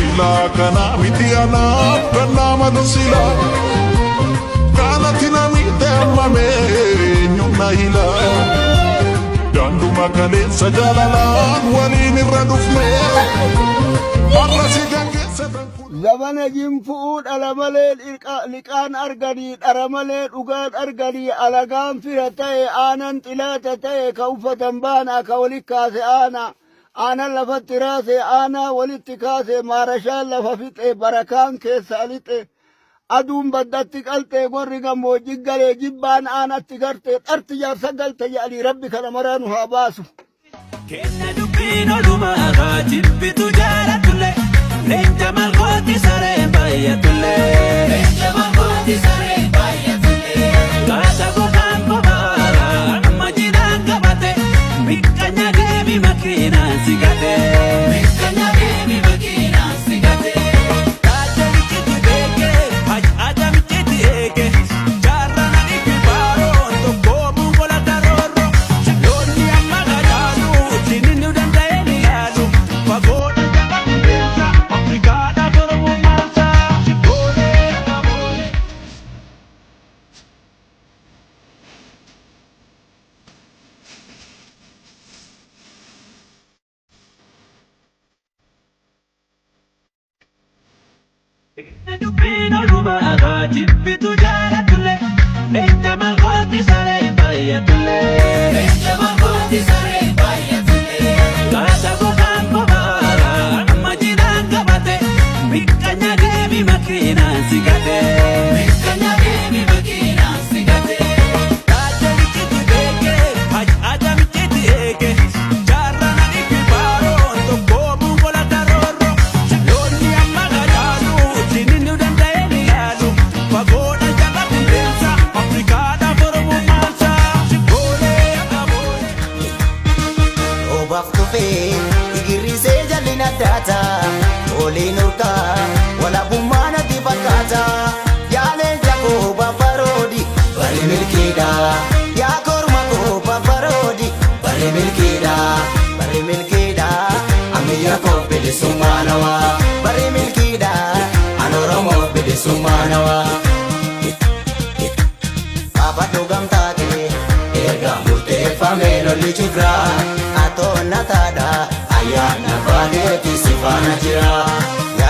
Silaa kanaa miti anaaf kan nama silaa. Kanatti namni ammame eenyuun na hila. Daanduma kaleessa jaalalaan waliin irra dhufne. Har'a si gaggeessa tan kun. Zabana jinfu'uu dhala malee liqaan arganii, dhara malee dhugaan arganii, alagaan fira ta'e, aanan xilaata ta'e, ka uffatan baanaa, ka walitti kaase aanaa. Aanan lafatti raase, aanaa walitti kaase, maarashaan lafa fixe, barakaan keessa lixe. Aduun baddatti qaltee, gorri gammoojjii galee, jibbaan aanatti garte, dharti jaarsa galte jedhanii Rabbi kana maraa nu haa baasu. Kenna dubbiin olumaa jibbitu jaalatullee, leenca malkooti sareen baay'atullee. Leenca malkooti sareen baay'atullee. Kaasa gogaan bobaara amma jidhaan qabate, miqqanya deemi makiinaan si gate. Miqqanya deemi makiinaan si gate. Taajjamichitti beekee ajajamichitti eege jaarraan ani fi baaroon tokkoomuu golata roorro. Loonni amma qacaalu diinni nu danda'e ni yaalu. Fagoodha jabatu deemsa Afrikaadha Oromummaansa. Boolee boolee. Dubbiin olumaa jibbitu jaalatullee, leenca malkooti sareen baay'atullee. Leenca malkooti sareen baay'atullee. Kaasa gogaan bobaara amma jidhaan qabate, miqqanya deemi makiinaan si gate. Miqqanya deemi makiinaan si gate. Taajjamichitti beekee ajajamichitti eege jaarraan ani fi baaroon tokkoomuu golata roorro. Loonni amma qacaalu diinni nu danda'e ni yaalu. Fagoodha jabatu deemsa Afrikaadha Oromummaansa. Boolee boolee. Obaaf tufee igirrisee jalli addaata, oliin urkaa walaabummaa natti fakkaata. Yaa leenca koo bafaroodi, barri milkiidha. Yaa korma koo bafaroodi, barri milkiidha. Barri milkiidha, ammayyaa koo bilisummaa nawaa. Barri milkiidha, an Oromoo bilisummaa nawaa. Baafadhu gamtaate erga murteeffame lolli cufra, atoonna taadha ayyaana baaneeti si faana jira.